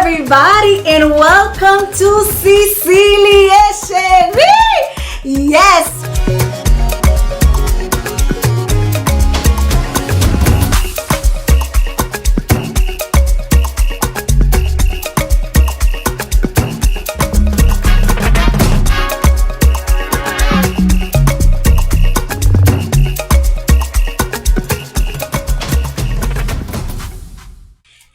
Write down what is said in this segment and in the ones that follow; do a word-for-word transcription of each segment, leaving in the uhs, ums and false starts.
Everybody and welcome to Cecilie Chérie. Yes.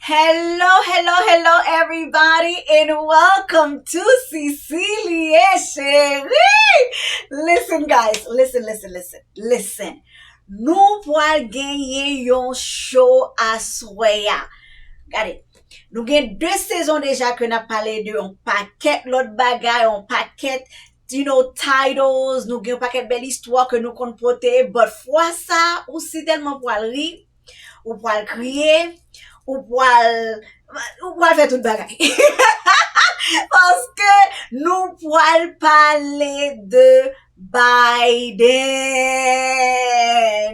Hello, hello, hello, everybody, and welcome to Cecilie Chérie. Listen, guys, listen, listen, listen, listen. Nou pral genyen yon show aswè a. Gade, nou gen de sezon deja ke n ap pale de yon pakèt lòt bagay, yon pakèt, you know, titles, nou gen yon pakèt bèl istwa ke nou konn pote, but fwa sa, ou sitèlman pral ri, ou pral kriye, ou pral, ou pral fè tout bagay. Paske nou pral pale de Biden.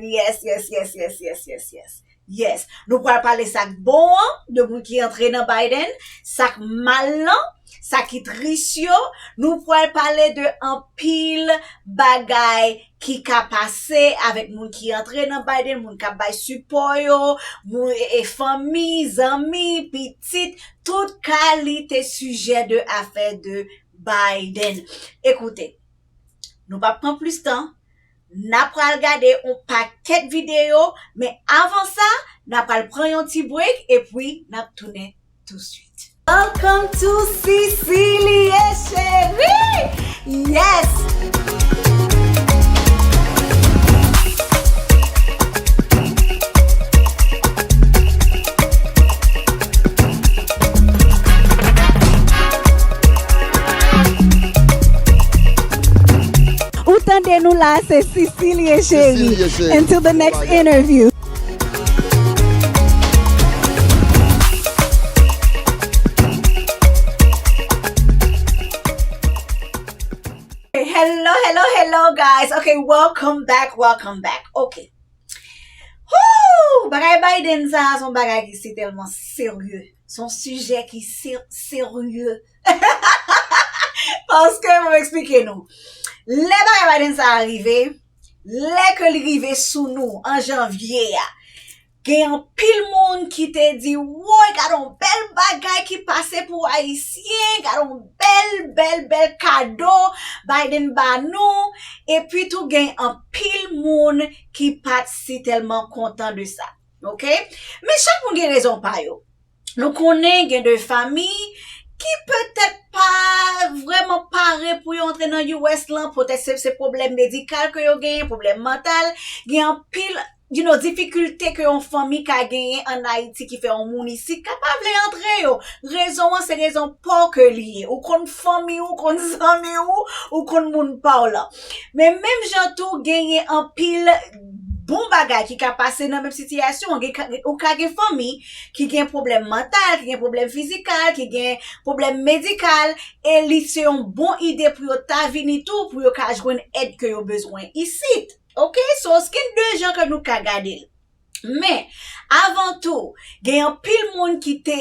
Yes, yes, yes, yes, yes, yes, yes. Yes. Nou pral pale sa k bon an, de moun ki antre nan Biden, sa k mal lan, sa ki tris yo. Nou pral pale de anpil bagay ki ka pase avèk moun ki antre nan Biden, moun k ap bay sipò yo, moun, e, e, fanmi, zanmi, pitit, tout kalite sijè de afè de Biden. Ekoute, nou p ap pran plis tan, n a pral gade yon pakèt videyo, men avan sa, n a pral pran yon ti break, epi n ap tounen touswit. Welcome to Cecilie Chérie! Yes! Ou tande nou la, se Cecilie Chérie. Cecilie Chérie. Until the next interview. Hello, hello, hello, guys. Okay, welcome back, welcome back. Okay. Whoo! Bagay Biden sa, se yon bagay ki sitèlman serye. Se yon sijè ki se-, serye. Paske, mwen eksplike nou. Lè bagay Biden sa a rive, lè ke li rive sou nou an janvye a, gen anpil moun ki te di, "Woy, gade yon bèl bagay ki pase pou Ayisyen, gade yon bèl, bèl, bèl kado Biden ba nou." Epi tou, gen anpil moun ki pa t sitèlman kontan de sa. Oke? Men chak moun gen rezon pa yo. Nou konnen gen de fanmi ki petèt pa vrèman pare pou yo antre nan U S lan, petèt se, se pwoblèm medikal ke yo genyen, pwoblèm mantal, gen anpil, you know, difikilte ke yon fanmi ka genyen ann Ayiti ki fè yon moun isit ka pa vle antre yo. Rezon an se rezon pa w ke li ye. Ou konn fanmi w, ou konn zanmi w, ou konn moun pa w lan. Men menm jan tou, genyen anpil bon bagay ki ka pase nan menm sitiyasyon an. Gen ka, ou ka gen fanmi ki gen pwoblèm mantal, ki gen pwoblèm fizikal, ki gen pwoblèm medikal, e li se yon bon ide pou yo ta vini tou, pou yo ka jwenn èd ke yo bezwen isit. Oke? So, gen de jan ke nou ka gade l. Men, avan tou, gen anpil moun ki te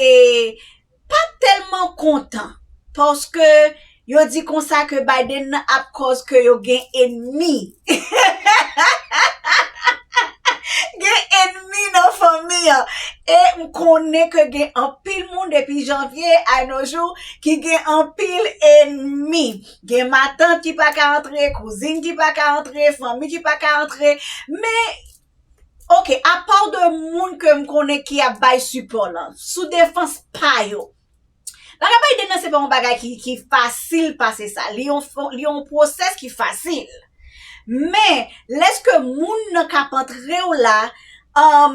pa tèlman kontan, paske yo di konsa ke Biden nan ap kòz ke yo gen enmi. Gen enmi nan fanmi an. E m konnen ke gen anpil moun depi janvye a nos jours ki gen anpil enmi. Gen matant ki pa ka antre, kouzin ki pa ka antre, fanmi ki pa ka antre. Men, oke, apa de moun ke m konnen ki ap bay sipò lan, sou defans pa yo. Bagay Biden nan se pa yon bagay ki, ki fasil pase sa. Li yon fo-, li yon pwosès ki fasil. Men, lèske moun nan k ap antre w la, um,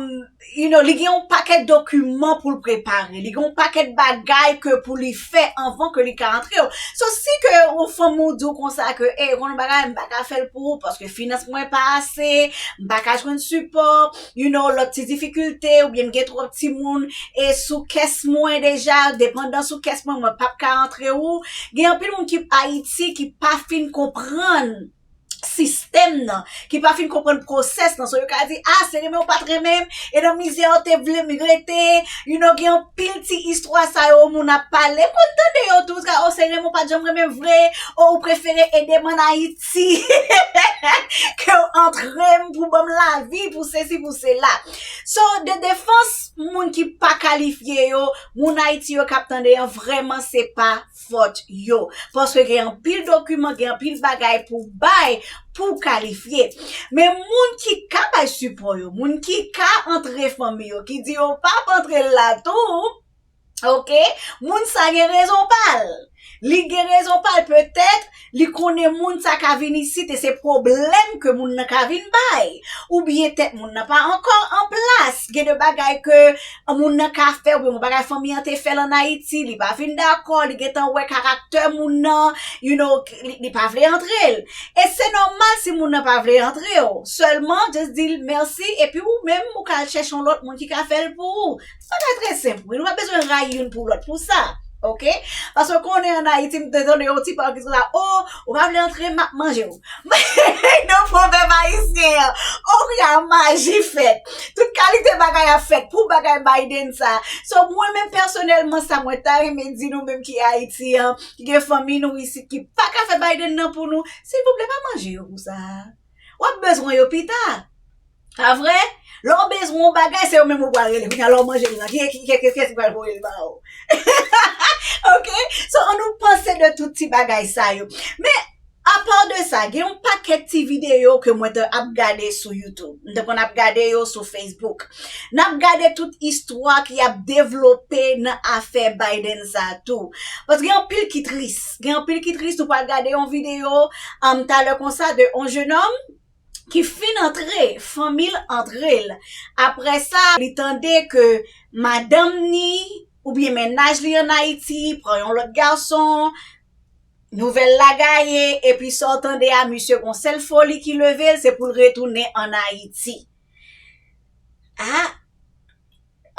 you know, li gen yon pakèt dokiman pou l prepare. Li gen yon pakèt bagay ke pou li fè anvan ke li ka antre w. So, si ke yon fanmi w di w konsa ke, "Ey, ou konn yon bagay, m pa ka fè l pou ou, paske finans mwen pa ase, m pa ka jwenn sipò, you know, lòt ti difikilte, oubyen m gen twòp timoun, e sou kès mwen deja, depandan sou kès mwen, mwen p ap ka antre ou." Gen anpil moun ki Ayiti ki pa fin konprann sistèm nan, ki pa fin konprann pwosès nan. So yo ka di, ah, se renmen ou pa t renmen m, e nan mizè ou te vle m rete. You know, gen anpil ti istwa sa yo moun ap pale. M konn tande yo tou, ka, oh, se renmen ou pa t janm renmen m vre, oh, ou prefere ede m ann Ayiti ke w antre m pou ban m lavi, pou sesi, pou sela. So, de defans moun ki pa kalifye yo, moun Ayiti yo k ap tande an, vrèman se pa fòt yo. Paske gen anpil dokiman, gen anpil bagay pou bay, pou kalifye. Men moun ki ka bay sipò yo, moun ki ka antre fanmi yo, ki di yo p ap antre l la tou, oke, moun sa gen rezon pa l. Li gen rezon pa l, petèt, li konnen moun sa ka vin isit e se pwoblèm ke moun nan ka vin bay. Oubyen tèt moun nan pa ankò an plas. Gen de bagay ke moun nan ka fè, oubyen yon bagay fanmi an te fè l ann Ayiti, li pa fin dakò, li gentan wè karaktè moun nan, you know, li, li pa vle antre l. E se nòmal si moun nan pa vle antre w. Sèlman, just di l mèsi, epi ou menm, ou ka al chèche yon lòt moun ki ka fè l pou ou. Bagay trè senp, wi. Nou pa bezwen rayi youn pou lòt pou sa. Oke? Paske konnen ann Ayiti, m te tande yon ti pawòl ki di konsa, oh, ou pa vle antre, m ap manje w. Nan pwovèb ayisyen an, oh, ya maji fèt. Tout kalite bagay ap fèt pou bagay Biden sa. So, mwen menm pèsonèlman, sa mwen ta renmen di nou menm ki Ayiti an, ki gen fanmi nou isit ki pa ka fè Biden nan pou nou, silvouplè, pa manje yo konsa. W ap bezwen yo pita. Pa vre? Lè w bezwen yon bagay, se yo menm ou pral rele. Kounye a, lè w manje l lan, ki, ki, ki, ki, kiyès ki pral voye l ba ou? Oke? So, ann nou panse de tout ti bagay sa yo. Men, apa de sa, gen yon pakèt ti videyo ke mwen te ap gade sou YouTube. M te konn ap gade yo sou Facebook. N ap gade tout istwa ki ap devlope nan afè Biden sa tou. Paske gen anpil ki tris. Gen anpil ki tris. Nou pral gade yon videyo, um, talè konsa de yon jenòm ki fin antre, fanmi l antre l. Apre sa, li tande ke madanm ni oubyen mennaj li ann Ayiti pran yon lòt gason, nouvèl la gaye, epi sa w tande a, misye gon sèl foli ki leve l, se pou l retounen ann Ayiti. A,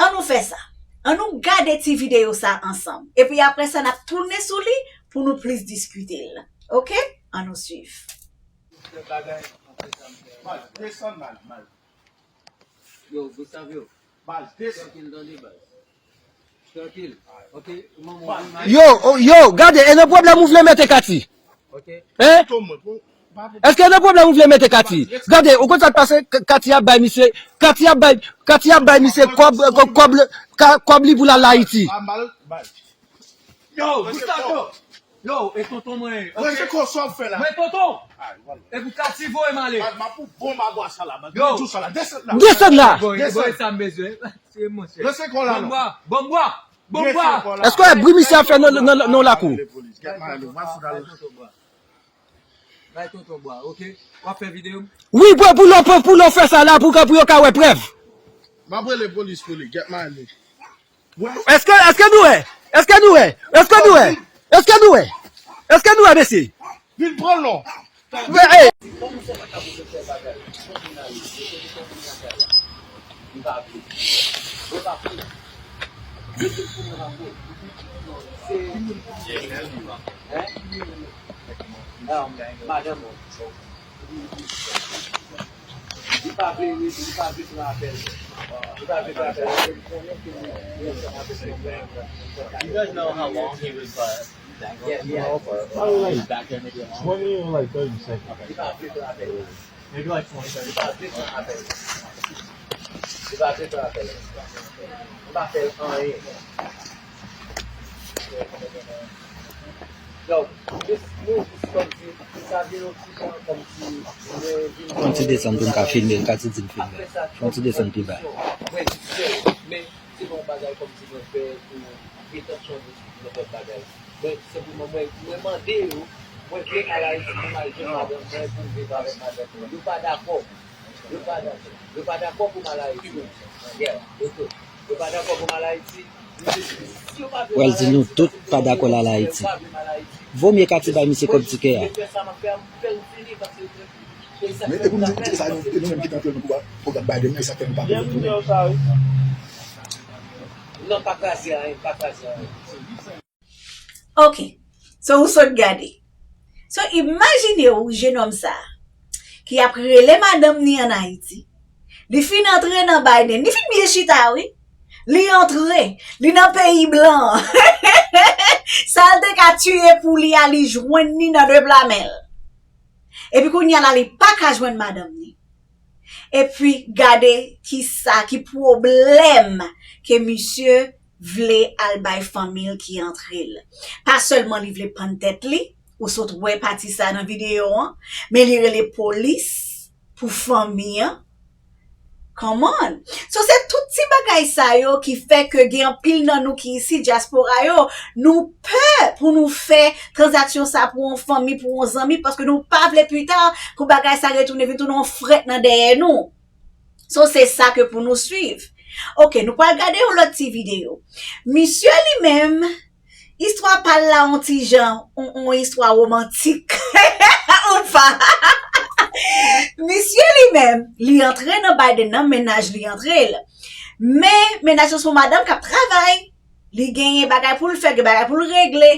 ann nou fè sa. Ann nou gade ti videyo sa ansanm. Epi apre sa, n ap tounen sou li pou nou plis diskite l. Oke? Ann nou swiv. Mal, desann mal, mal. Yo, Gustave, yo. Mal, desann. Trankil, tande, baz. Trankil. Oke, manman, mal. Yo, oh, yo, gade, e nan pwoblèm ou vle mete Kati? Oke. Hein? Èske e nan pwoblèm ou vle mete Kati? Gade, ou konn sa k pase, K-, Kati ap bay misye, Kati ap bay, Kati ap bay misye kòb, kòb, kòb, ka-, kòb li pou l al Ayiti. Mal, mal, mal. Yo, Gustave, yo. Yo, e tonton mwen, oke? Mwen se konsa w fè la. Mwen tonton. E pou Kati voye m ale. M ap pou bon magwa sa la, man. Yo. Tou sa la. Desann la. Desann la. Bon, bon, e sa m bezwen. Se mwen, se. Rete kò la, non. Bon bwa, bon bwa, bon bwa. Èske w wè bri misye ap fè nan, nan, nan, nan lakou? Bay tonton bwa, oke? W ap fè videyo? Wi, pou, pou lè, pou, pou lè w fè sa la, pou, pou yo ka wè prèv. M ap rele polis pou li, get money. Èske, èske nou wè? Èske nou wè? Èske nou wè? Èske nou wè? Èske nou wè, mesye? Vin pran non. Wè, ey. Madanm. Li pa vle, li pa vle pran apèl. Li pa vle pran apèl. Li konnen ke li, li ansanm avèk yon moun. You guys know how long he was, uh, yeah, yeah. Twenty or, like, thirty seconds. Li pa vle pran apèl. Maybe, like, twenty seconds. Li pa vle pran apèl. Li pa vle pran apèl. M pa fè l anyen. Fè yon ti desann pou m ka filme l, Kati di m filme l. Fè yon ti desann pi ba. Men se pa yon bagay kòmsi mwen fè pou gentan chanje nenpòt bagay. Mwen senpleman, mwen, mwen mande yo, mwen vle al Ayiti pou m al jwenn madanm mwen, pou m viv avèk madanm mwen. Yo pa dakò. Yo pa dakò. Yo pa dakò pou m al Ayiti. Yeah, yo tout. Yo pa dakò pou m al Ayiti. Yo te di, si yo pa vle m al Ayiti, yo te di, yo pa vle m al Ayiti. Vomye Kati bay misye kòb tikè a. Men fè sa m ap fè a, m fè l fini, paske yo te, e sa Men fè epi nou nou di, se sa nou, e nou menm ki te antre nou pou, pou gad Biden nan, e sa fè nou pa vle vòt pou li. Non, pa kraze anyen, pa kraze anyen. Ok. So, ou sot gade. So, imajine w, jenòm sa a. ki ap rele madanm ni ann Ayiti. Li fin antre nan Biden. Li fin byen chita, wi. Li antre. Li nan peyi blan. Sa l te ka tiye pou li a, li jwenn li nan de pla men l. Epi kounye a la, li pa ka jwenn madanm ni. Epi gade ki sa, ki pwoblèm ke misye vle al bay fanmi l ki antre l. Pa sèlman li vle pann tèt li, ou sot wè pati sa nan videyo an, men li rele polis pou fanmi an. Come on! So, se tout ti bagay sa yo ki fè ke gen anpil nan nou ki isi dyaspora yo, nou pè pou nou fè tranzaksyon sa pou yon fanmi, pou yon zanmi, paske nou pa vle pita pou bagay sa retounen vin tounen yon frèt nan dèyè nou. So, se sa ke pou nou swiv. Ok, nou pral gade yon lòt ti videyo. Misye li menm, istwa pa l la yon ti jan, yon, yon istwa womantik. Ou pa. Misye li menm, li antre nan Biden nan, mennaj li antre l. Men, mennaj lan se yon madanm k ap travay. Li genyen bagay pou l fè, gen bagay pou l regle.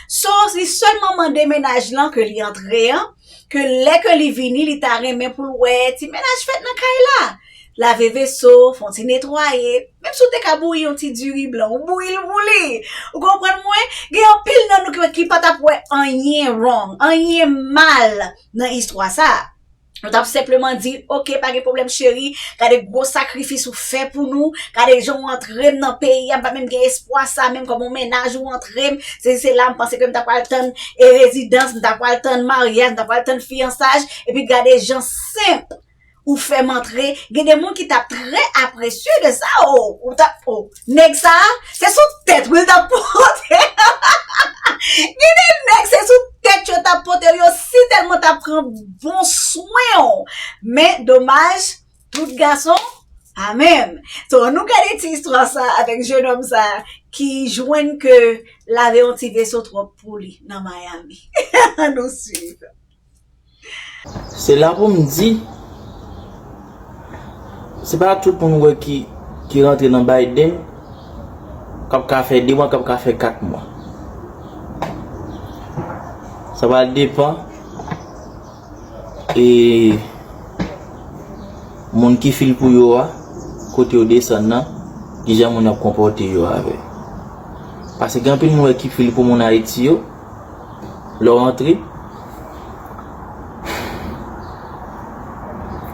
So, li sèlman mande mennaj lan ke li antre an, ke lè ke li vini, li ta renmen pou l wè ti mennaj fèt nan kay la. Lave veso, fè yon ti netwaye. Menm si w te ka bouyi yon ti diri blan, ou bouyi l pou li. Ou konprann mwen? Gen anpil nan nou ki, ki pa t ap wè anyen wrong, anyen mal nan istwa sa. Nou t ap senpleman di, "Ok, pa gen pwoblèm, cheri. Gade gwo sakrifis ou fè pou nou. Gade jan w antre m nan peyi a. M pa menm gen espwa sa, menm kòm yon mennaj ou antre m. Se, se la, m panse ke m ta pral tann e rezidans, m ta pral tann maryaj, m ta pral tann fiyansaj. Epi gade jan senp ou fè m antre." Gen de moun ki t ap trè apresye de sa. O, ou t ap, o, nèg sa, se sou tèt, wi, l t ap pote. Gen de nèg, se sou tèt yo t ap pote, yo si tèlman t ap pran bon swen w. Men, domaj, tout gason, pa menm. So, nou gade ti istwa sa avèk jennonm sa ki jwenn ke lave yon ti veso twòp pou li nan Miami. Ann nou swiv. Se la pou m di, se pa tout moun ou wè ki, ki rantre nan Biden, k ap ka fè de mwa, k ap ka fè kat mwa. Sa va depann e moun ki fil pou yo a, kote yo desann nan, kijan moun yo ap konpòte yo avè. Paske gen anpil moun wè ki fil pou moun Ayiti yo, lè w rantre,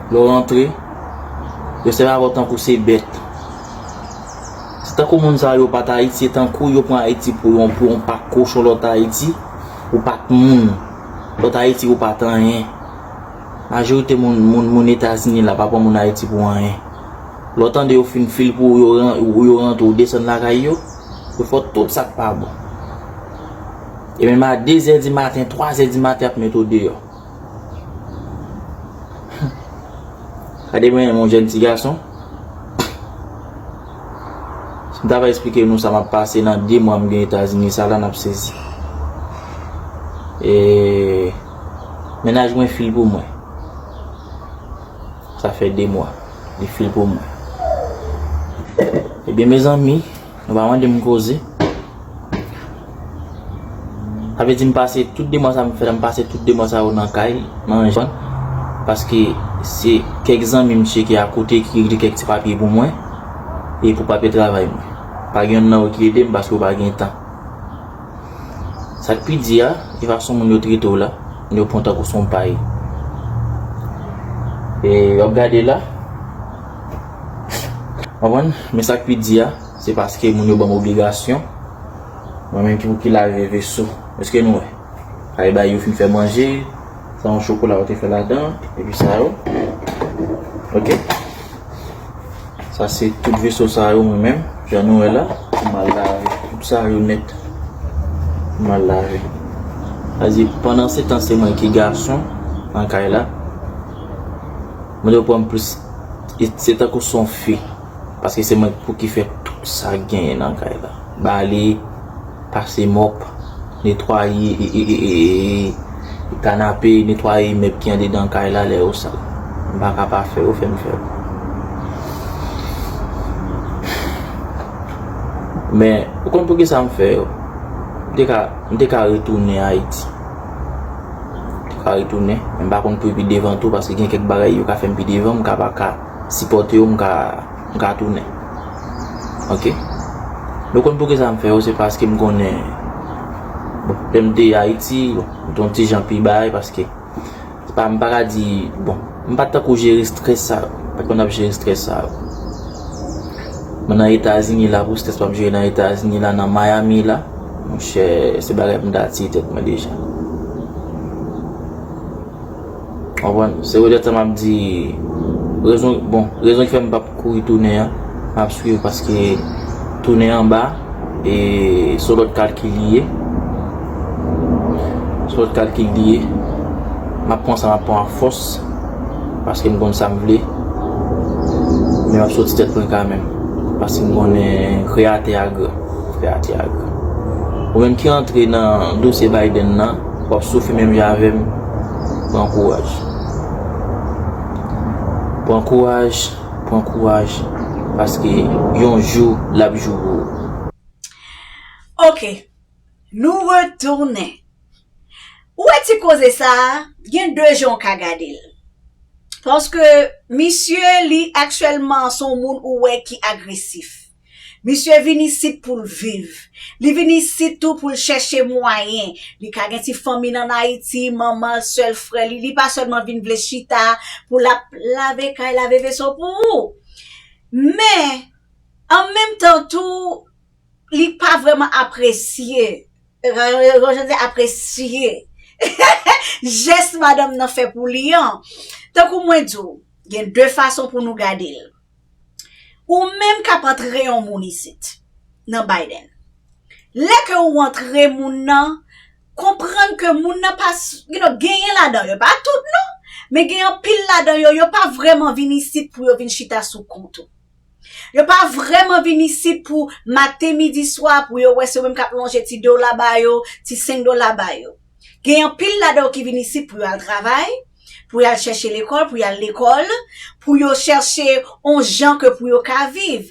lè w rantre, yo sèvi avè w tankou se bèt. Se tankou moun sa yo pa t Ayiti, se tankou yo pran Ayiti pou yon, pou yon pak kochon lòt Ayiti, ou pa t moun. Lòt Ayiti, ou pa t anyen. Majorite moun, moun, moun Etazini la pa pran moun Ayiti pou anyen. Lè w tande yo fin fil pou yo, yo rantre, ou desann lakay yo, yo fè w tout sa k pa bon. E menm a de zè di maten, twa zè di maten, y ap mete w deyò. Gade mwen, yon jèn ti gason. Si m ta va eksplike nou sa m ap pase nan de mwa m gen Etazini sa la, n ap sezi. E, mennaj mwen fil pou mwen. Sa fè de mwa. Li fil pou mwen. Ebyen, mezanmi, nou pa mande m koze. Sa vle di m pase tout de mwa sa m fè la, m pase tout de mwa sa yo nan kay, nan jan. Paske se kèk zanmi m cheke akote ki regle kèk ti papye pou mwen. E pou papye travay mwen. Pa gen yonn nan yo ki ede m paske yo pa gen tan. Sa k pi di a, e fason moun yo trete w la, moun yo pran w tankou se yon pay. E w ap gade la, w konprann? Men sa k pi di a, se paske moun yo ban m obligasyon, mwen menm ki pou ki lave veso. Èske nou wè? Kay bay yo fin fè manje, sa yon chokola yo te fè ladan, epi sa yo. Ok? Sa se tout veso sa yo mwen menm, jan nou wè la, pou m al lave. Tout sa yo nèt. Pou m al lave. Sa di, pandan se tan se mwen ki gason nan kay la, mwen yo pran m plis, e se tankou se yon fi. Paske se mwen pou ki fè tout sa k genyen nan kay la. Bale, pase mòp, netwaye e, e, e, e, e, kanape, netwaye mèb ki andedan kay la lè yo sal. M pa ka pa fè yo, fè m fè yo. Men, ou konn poukisa m fè yo? M te ka, m te ka retounen Ayiti. M te ka retounen, men m pa konn pou pi devan tou, paske gen kèk bagay yo ka fè m pi devan, m ka pa ka sipòte yo, m ka, m ka tounen. Oke? Nou konn poukisa m fè yo, se paske m konnen, bon, lè m te Ayiti, bon, m te yon ti jan pi bay, paske se pa, m pa ka di, bon, m pa t tankou jere strès sa, m pa t konn ap jere strès sa. Mwen nan Etazini la, pou strès pa m jere nan Etazini la, nan Miami la, monchè, se bagay pou m ta tiye tèt mwen deja. Konprann? Se poutèt sa m ap di, rezon, bon, rezon ki fè m p ap kouri tounen an, m ap swiv paske tounen anba, e se yon lòt kalkil li ye. Se yon lòt kalkil li ye. M ap pran sa, m ap pran ak fòs, paske m konn sa m vle. Men m ap soti tèt mwen kanmenm, paske m konnen Kreyatè a gran. Kreyatè a gran. Ou menm ki rantre nan dosye Biden nan, w ap soufri menm jan avè m, pran kouraj. Pran kouraj, pran kouraj, paske yon jou l ap jou pou ou. Ok, nou retounen. Ou wè ti koze sa a, gen de jan w ka gade l. Paske misye, li aktyèlman se yon moun ou wè ki agresif. Misye vin isit pou l viv. Li vin isit tou pou l chèche mwayen. Li ka gen ti fanmi l ann Ayiti, manman l, sè l, frè li. Li pa sèlman vin vle chita pou l ap lave kay, lave veso pou ou. Men, an menm tan tou, li pa vrèman apresye, jan di apresye jès madanm nan fè pou li an. Tankou mwen di w, gen de fason pou nou gade l. Ou menm k ap antre yon moun isit, nan Biden. Lè ke ou antre moun nan, konprann ke moun nan pa, you know, genyen ladan yo, pa tout non, men gen anpil ladan yo, yo pa vrèman vin isit pou yo vin chita sou kont ou. Yo pa vrèman vin isit pou maten, midi, swa, pou yo wè se yo menm k ap lonje ti dola ba yo, ti senk dola ba yo. Gen anpil ladan yo ki vin isit pou yo al travay, pou y al chèche lekòl, pou y al lekòl, pou yo chèche on jan ke pou yo ka viv.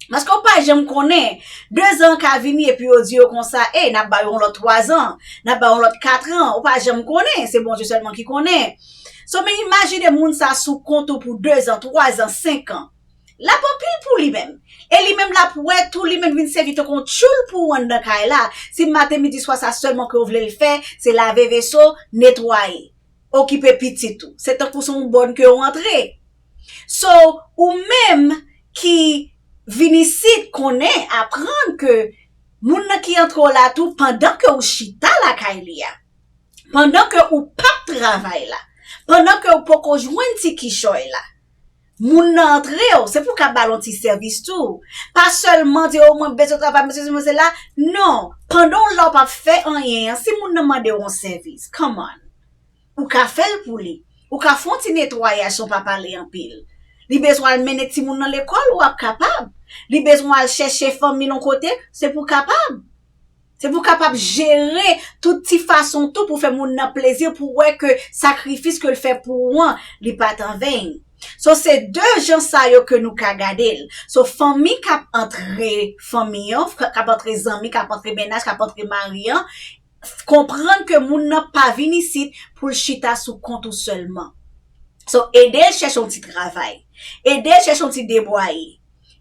Paske ou pa janm konnen, dezan ka vini epi yo di yo konsa, ey, n ap ba yo yon lòt twazan, n ap ba yo yon lòt katran, ou pa janm konnen, se Bondye sèlman ki konnen. So, men imajine moun sa sou kont ou pou dezan, twazan, senkan. L ap anpil pou li menm. E li menm l ap wè tou li menm vin sèvi tankou yon tchoul pou ou anndan kay la. Si maten, midi, swa sa sèlman ke w vle l fè, se lave veso, netwaye, okipe pitit ou. Se tankou se yon bòn ke w antre. So, ou menm ki vin isit konnen, aprann ke moun nan ki antre w la tou, pandan ke w chita lakay li a, pandan ke ou p ap travay la, pandan ke w poko jwenn ti kichòy la, moun nan antre w, se pou w ka ba l yon ti sèvis tou. Pa sèlman di, o, mwen bezwen travay, mwen sesi, mwen sela. Non, pandan w la w p ap fè anyen an, si moun nan mande w yon sèvis, come on. Ou ka fè l pou li. Ou ka fè yon ti netwayaj san w pa pale anpil. Li bezwen al mennen timoun nan lekòl, w ap kapab. Li bezwen al chèche fanmi l yon kote, se pou w kapab. Se pou w kapab jere tout ti fason tou pou fè moun nan plezi, pou w wè ke sakrifis ke l fè pou ou an, li pa t anven. So, se de jan sa yo ke nou ka gade l. So, fanmi k ap antre fanmi an, k ap antre zanmi, k ap antre mennaj, k ap antre mari an, konprann ke moun nan pa vin isit pou l chita sou kont ou sèlman. So, ede l chèche yon ti travay. Ede l chèche yon ti debwaye.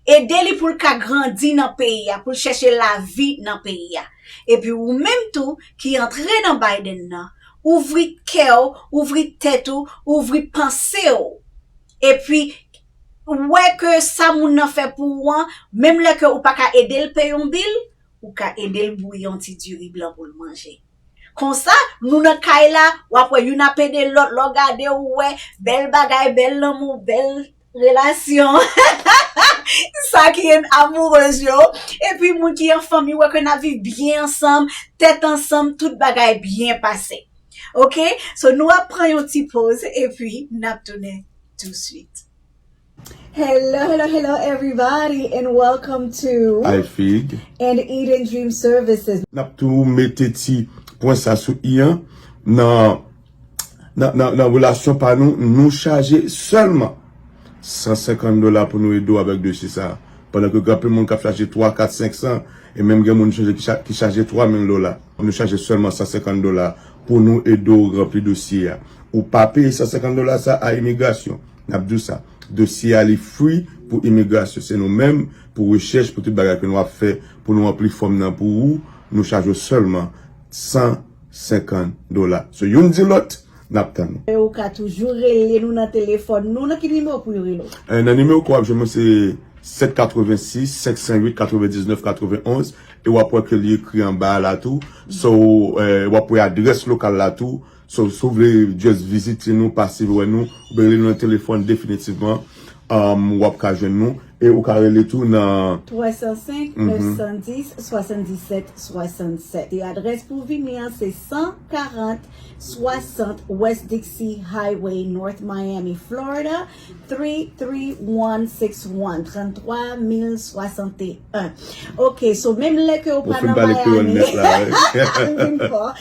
Ede li pou l ka grandi nan peyi a, pou l chèche lavi nan peyi a. Epi ou menm tou ki antre nan Biden nan, ouvri kè w, ouvri tèt ou, ouvri panse w. Epi wè ke sa moun nan fè pou ou an, menm lè ke ou pa ka ede l peye yon bil, ou ka ede l bouyi yon ti diri blan pou l manje. Konsa, nou nan kay la, w ap wè youn ap ede lòt, lè w gade ou wè, bèl bagay, bèl lanmou, bèl relasyon. Sa ki amourez yo, epi moun ki an fanmi, wè ke n ap viv byen ansanm, tèt ansanm, tout bagay byen pase. Oke? So, nou ap pran yon ti poz, epi n ap tounen touswit. Hello, hello, hello, everybody, and welcome to I Fig and Eden Dream Services. N ap tou mete ti pwen sa sou i an nan nan, nan, nan relasyon pa nou, nou chaje sèlman san senkant dola pou nou ede w avèk dosye sa a. Pandan ke gen anpil moun k ap chaje twa, kat, senk san, e menm gen moun ki chaje, ki cha- ki chaje twa mil dola. Nou chaje sèlman san senkant dola pou nou ede w ranpli dosye a. Ou pa peye san senkant dola sa a imigrasyon. N ap di w sa. Dosye a li free pou imigrasyon. Se nou menm pou rechèch, pou tout bagay ke nou ap fè, pou nou ranpli fòm nan pou ou, nou chaje w sèlman san senkant dola. So, youn di lòt, n ap tann ou. E ou ka toujou rele nou nan telefòn nou. Nan ki nimewo pou yo rele w? Eh, nan nimewo ke w ap jwenn mwen, se sèt katrevensis, senk san uit, katrevendiznèf, katrevenonz. E w ap wè ke li ekri anba a la tou. So, eh, w ap wè adrès lokal la tou. So, si w vle just vizite nou, pase wè nou, oubyen rele nou nan telefòn definitivman, um, w ap ka jwenn nou. E ou ka rele tou nan twa san senk, nèf san dis, swasanndisèt, swasannsèt. E adrès pou vini an, se san karant swasant West Dixie Highway, North Miami, Florida, three three one six one, tranntrwa mil swasanteyen. Ok, so menm lè ke w pa nan Miami, m vin fò.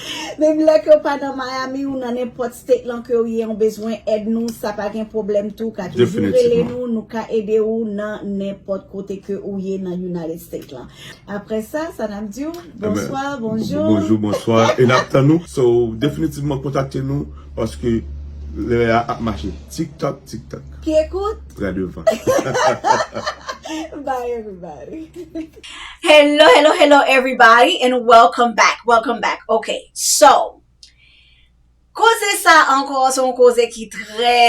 Menm lè ke w pa nan Miami, ou nan nenpòt state lan ke w ye, ou bezwen èd nou, sa pa gen pwoblèm tou, ka toujou rele nou, nou ka ede ou nan nenpòt kote ke ou ye nan United States lan. Apre sa, sa n ap di w? Bonswa, bonjou. Bonjou, bonswa. E n ap tann nou. So, definitivman kontakte nou paske lè a ap mache. TikTok, TikTok. Ki ekout? Trè devan. Bye, everybody. Hello, hello, hello, everybody, and welcome back. Welcome back. Ok, so, koze sa ankò, se yon koze ki trè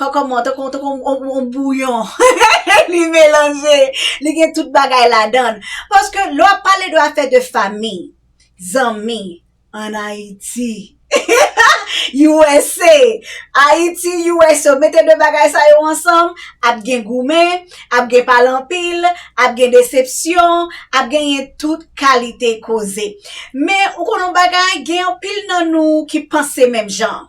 Kòkòman, tankou, tankou yon, yon, yon bouyon. Li melanje. Li gen tout bagay ladan l. Paske lè w ap pale de afè de fanmi, zanmi, ann Ayiti, U S A, Ayiti, U S A, mete de bagay sa yo ansanm, ap gen goumen, ap gen pale anpil, ap gen desepsyon, ap genyen tout kalite koze. Men, ou konn yon bagay, gen anpil nan nou ki panse menm jan.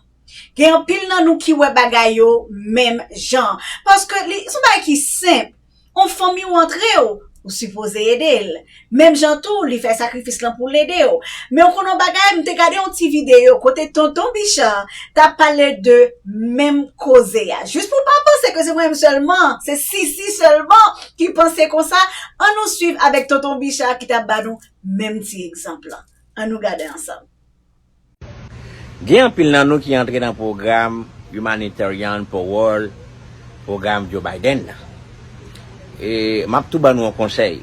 Gen anpil nan nou ki wè bagay yo menm jan. Paske li, se yon bagay ki senp. On fanmi w antre w, ou sipoze ede l. Menm jan tou, li fè sakrifis lan pou l ede w. Men ou konn yon bagay, m te gade yon ti videyo kote Tonton Bicha t ap pale de menm koze a. Jis pou w pa panse ke se mwen menm sèlman, se Sisi sèlman ki panse konsa, ann nou swiv avèk Tonton Bicha ki t ap ba nou menm ti egzanp lan. Ann nou gade ansanm. Gen anpil nan nou ki antre nan pwogram Humanitarian Parole, pwogram Joe Biden nan. E m ap tou ban nou yon konsèy.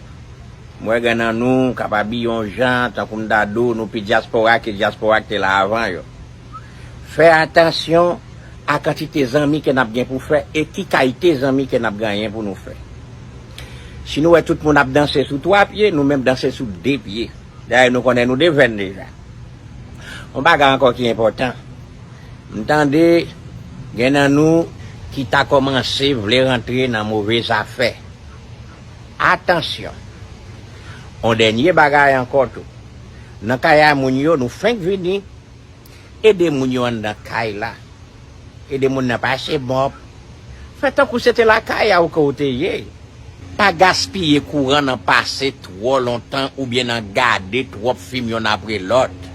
M wè gen nan nou kapab yon jan, tankou m ta di w, nou pi dyaspora ke dyaspora ki te la avan yo. Fè atansyon a kantite zanmi ke n ap gen pou fè e ki kalite zanmi ke n ap genyen pou nou fè. Si nou wè tout moun ap danse sou twa pye, nou menm danse sou de pye. Dayè, nou konnen nou devèn deja. Yon bagay ankò ki enpòtan. M tande gen nan nou ki ta kòmanse vle rantre nan move zafè. Atansyon! On dènye bagay ankò tou. Nan kay a moun yo, nou fenk vini, ede moun yo anndan kay la. Ede moun nan pase mòp. Fè tankou se te lakay a w ke w te ye. Pa gaspiye kouran nan pase twò lontan oubyen nan gade twòp fim yonn apre lòt.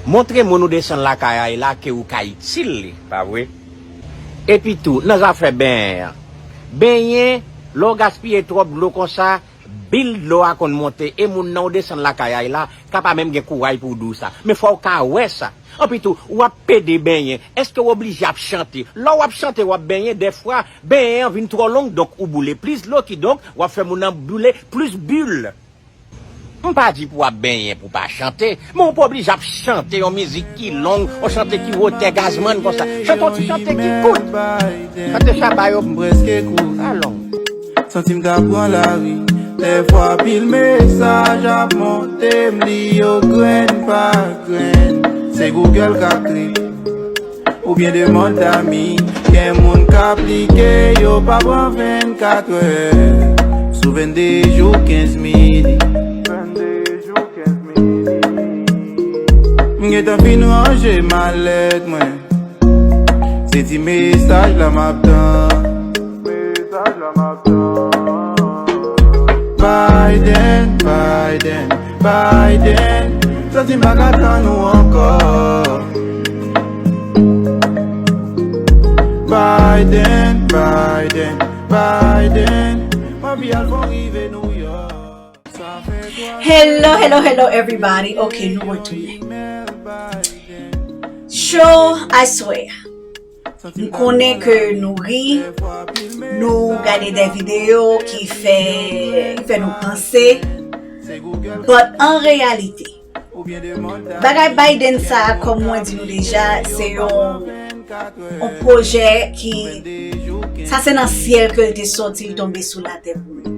Montre moun ou desann lakay a la ke ou ka itil li, pa vre? Epi tou, nan zafè benyen an. Benyen, lè w gaspiye twòp dlo konsa, bil dlo a konn monte e moun nan ou desann lakay a la ka pa menm gen kouray pou w di w sa. Men fò w ka wè sa. Anpi tou, w ap pede benyen. Èske w oblije ap chante? Lè w ap chante, w ap benyen, dèfwa, benyen an vin twò long, donk ou boule plis dlo, kidonk w ap fè moun nan boule plis bil. M pa di pou w ap benyen pou w pa chante, men w pa oblije ap chante yon mizik ki long, yon chante ki wotè gazman konsa. Chante yon ti chante ki kout. Chante chaba yo. M prèske kouri. Alon. Santi m ta pran lari. Dèfwa pil mesaj ap monte m li yo grenn pa grenn. Se Google k ap kri. Oubyen demann Tami. Gen moun k aplike yo pa pran vennkatrè. Sou vennde jou kenz minit. M gentan fin ranje malèt mwen. Se ti mesaj la m ap tann. Mesaj la m ap tann. Biden, Biden, Biden. Santi m pa ka tann ou ankò. Biden, Biden, Biden. M anvi al fon rive New York. Hello, hello, hello everybody. Ok, nou retounen. Yo, I swear. M konnen ke nou ri, nou gade de videyo ki fè, ki fè nou panse, but an reyalite, bagay Biden sa, kòm mwen di nou deja, se yon, yon pwojè ki, sa se nan syèl ke l te sòti, l tonbe sou latè pou nou.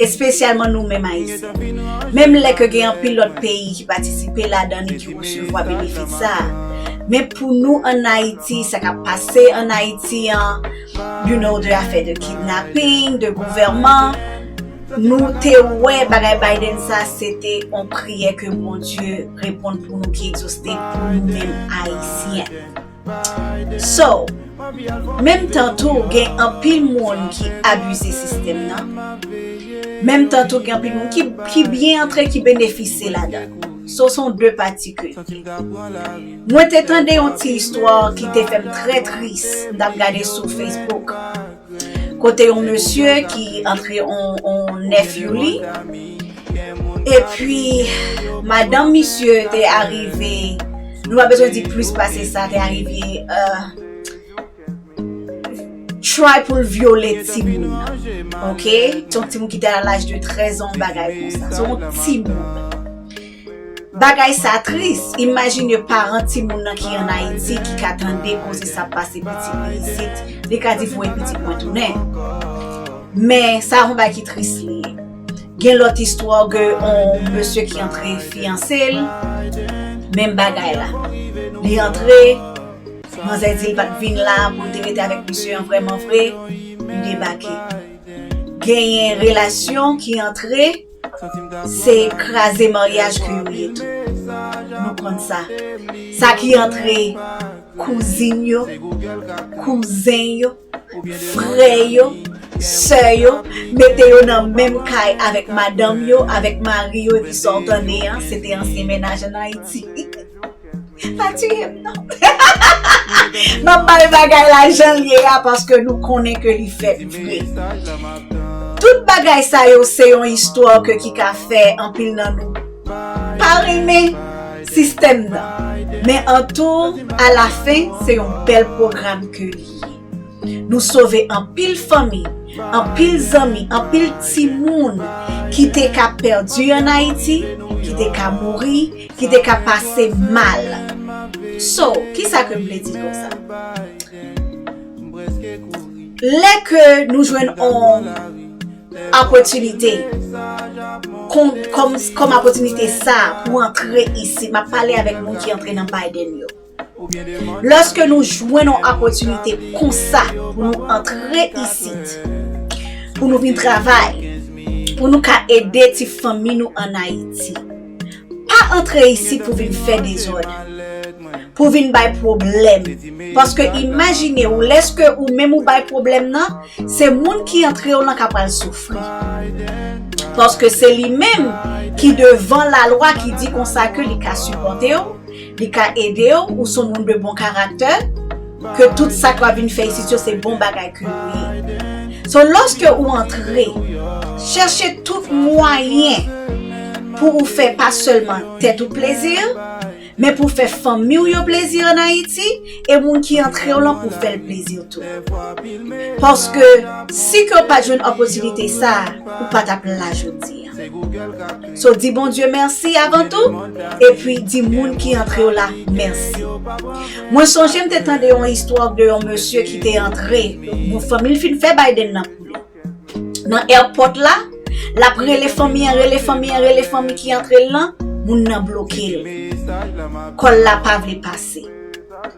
Espesyalman nou menm Ayisyen. Menm lè ke gen anpil lòt peyi ki patisipe ladan li, ki resevwa benefis sa a. Men pou nou ann Ayiti, sa k ap pase ann Ayiti an, you know, de afè de kidnaping, de gouvèman, nou te wè bagay Biden sa, se te yon priyè ke Bondye reponn pou nou, ki egziste pou nou menm Ayisyen. So, menm tan tou, gen anpil moun ki abize sistèm nan. Menm tan tou, gen anpil moun ki, ki byen antre, ki benefisye ladan. So, se yon de pati ke l ye. Mwen te tande yon ti istwa ki te fè m trè tris. M t ap gade sou Facebook. Kote yon mesye ki antre on, on nèf youli. Epi, madanm misye te arive, nou pa bezwen di plis pase sa, te arive, euh, try pou l vyole timoun nan. Ok? Se yon timoun ki te a laj de trèz an, yon bagay konsa. Se yon timoun. Bagay sa tris. Imajine paran timoun nan ki ann Ayiti, ki ka tande koze sa ap pase pitit li isit. Li ka di, "Voye pitit mwen tounen." Men, sa yon bagay ki tris li ye. Gen lòt istwa ke yon mesye ki antre fiyanse l, menm bagay la. Li antre, manzè di l pa t vin la pou l te rete avèk misye an vrèman vre, li debake. Genyen relasyon ki antre, se kraze maryaj ke yo ye tou. Nou konn sa. Sa ki antre kouzin yo, kouzen yo, frè yo, sè yo, mete yo nan menm kay avèk madanm yo, avèk mari yo, epi sa w tande an, se te ansyen mennaj ann Ayiti. Pa tiye m non. M ap bay bagay la jan l ye a paske nou konnen ke li fèt vre. Tout bagay sa yo se yon istwa ke ki ka fè anpil nan nou pa renmen sistèm nan. Men an tou, alafen, se yon bèl pwogram ke li ye. Nou sove anpil fanmi, anpil zanmi, anpil timoun ki te ka pèdi ann Ayiti, ki te ka mouri, ki te ka pase mal. So, kisa ke m vle di konsa? Lè ke nou jwenn on opòtinite, kon, kòm, kòm opòtinite sa pou antre isit, m ap pale avèk moun ki antre nan Biden yo. Lòske nou jwenn yon opòtinite konsa pou nou antre isit, pou nou vin travay, pou nou ka ede ti fanmi nou ann Ayiti, pa antre isit pou vin fè dezòd, pou vin bay pwoblèm. Paske imajine w, lèske ou menm ou bay pwoblèm nan, se moun ki antre w lan k ap pral soufri. Paske se li menm ki devan lalwa ki di konsa ke li ka sipòte w, li ka ede w, ou se yon moun de bon karaktè, ke tout sa k ap vin fè isit yo se bon bagay ke yo ye. So, lòske ou antre, chèche tout mwayen pou ou fè pa sèlman tèt ou plezi, men pou fè fanmi w yo plezi ann Ayiti, e moun ki antre w lan pou fè l plezi tou. Paske si ke w pa t jwenn opòtinite sa a, ou pa t ap la jodi a. So, di Bondye mèsi avan tou, epi di moun ki antre w la mèsi. Mwen sonje m te tande yon istwa de yon mesye ki te antre, bon, fanmi l fin fè Biden nan pou li. Nan airport la, l ap rele fanmi an, rele fanmi an, rele fanmi ki antre l lan, moun nan bloke l. Kòl la pa vle pase.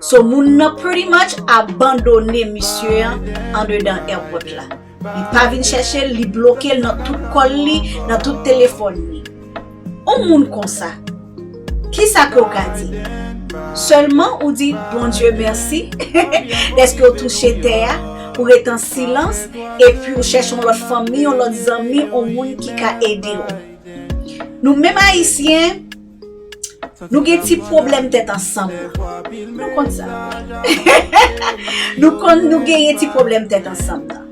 So, moun nan pretty much abandone misye an andedan airport la. Li pa vin chèche l, li bloke l nan tout kòl li, nan tout telefòn li. On moun konsa, kisa ke w ka di? Sèlman ou di Bondye mèsi dèske w touche tè a, ou ret an silans, epi ou chèche yon lòt fanmi, yon lòt zanmi, yon moun ki ka ede w. Nou menm Ayisyen, nou gen ti pwoblèm tèt ansanm nan. Nou konn sa. Nou konn nou genyen ti pwoblèm tèt ansanm nan.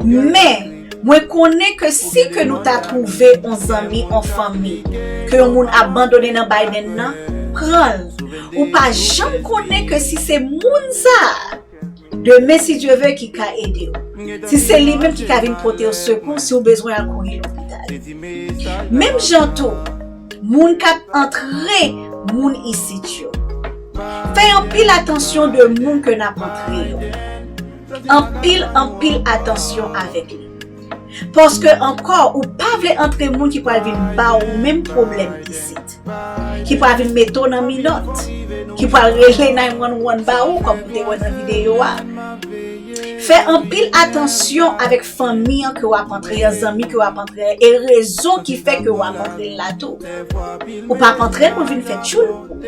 Men, mwen konnen ke si ke nou ta twouve on zanmi, on fanmi, ke yon moun abandone nan Biden nan, pran l. Ou pa janm konnen ke si se moun sa a, demen, si Dye ve, ki ka ede w. Si se li menm ki ka vin pote w sekou, si w bezwen al kouri lopital. Menm jan tou, moun k ap antre moun isit yo. Fè anpil atansyon de moun ke n ap antre yo. Anpil, anpil atansyon avèk li. Paske ankò, ou pa vle antre moun ki pral vin ba w menm pwoblèm isit. Ki pral vin mete w nan minòt. Ki pral rele nine one one ba ou, kòm ou te wè nan videyo a. Fè anpil atansyon avèk fanmi an ke w ap antre an, zanmi ke w ap antre an, e rezon ki fè ke w ap antre la tou. Ou p ap antre l pou l vin fè tchoul pou ou.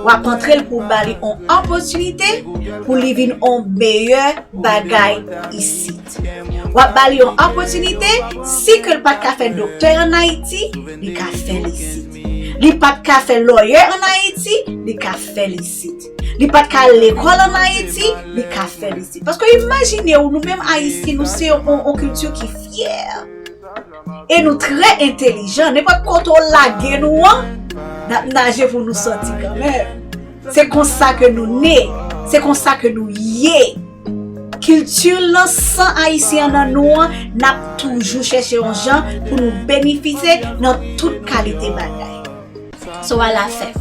W ap antre l pou w ba li on opòtinite pou li vin on meyè bagay isit. W ap ba li yon opòtinite, si ke l pa t ka fè doktè ann Ayiti, li ka fè l isit. Li pa t ka fè lòyè ann Ayiti, li ka fè l isit. Li pa t ka al lekòl ann Ayiti, li ka fè l isit. Paske imajine w, nou menm Ayisyen, nou se yon, yon kilti ki fyè. E nou trè entelijan. Nenpòt kote w lage nou an, n ap naje pou nou sòti kanmenm. Se konsa ke nou ne, se konsa ke nou ye. Kilti lan, san Ayisyen an nan nou an, n ap toujou chèche yon jan pou nou benefisye nan tout kalite bagay. So, alafè,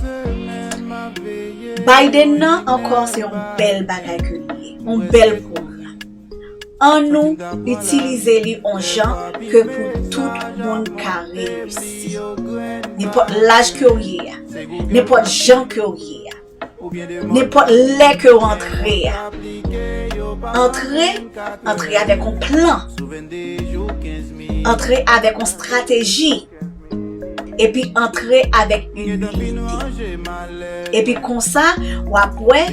Biden nan ankò se yon bèl bagay ke li ye, yon bèl pwogram. Annou itilize li on jan ke pou tout moun ka reyisi. Nenpòt laj ke w ye a, nenpòt jan ke w ye a, nenpòt lè ke w antre a. Antre, antre avèk on plan. Antre avèk on strateji. Epi antre avèk imilite. Epi konsa, w ap wè,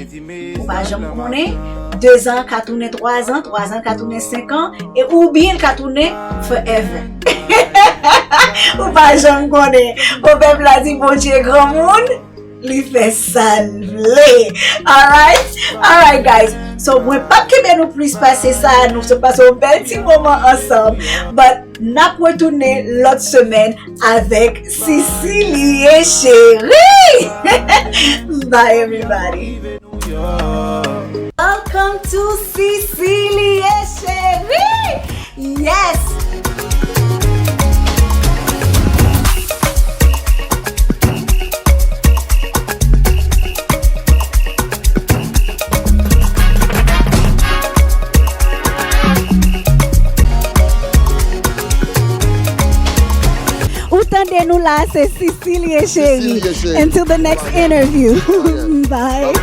ou pa janm konnen, dezan ka tounen twazan, twazan ka tounen senkan, e oubyen l ka tounen forever. Ou pa janm konnen. Pwovèb la di, Bondye granmoun, li fè sa l vle. Alright? Alright, guys. So, mwen p ap kenbe nou plis pase sa. Nou se pase yon bèl ti moman ansanm. But n ap retounen lòt semèn avèk Sisilie Chérie. Bye, everybody. Welcome to Sisilie Chérie. Yes. Ou tande nou la, se Sisilie Chérie. Sisilie Chérie. Until the next interview. Bye.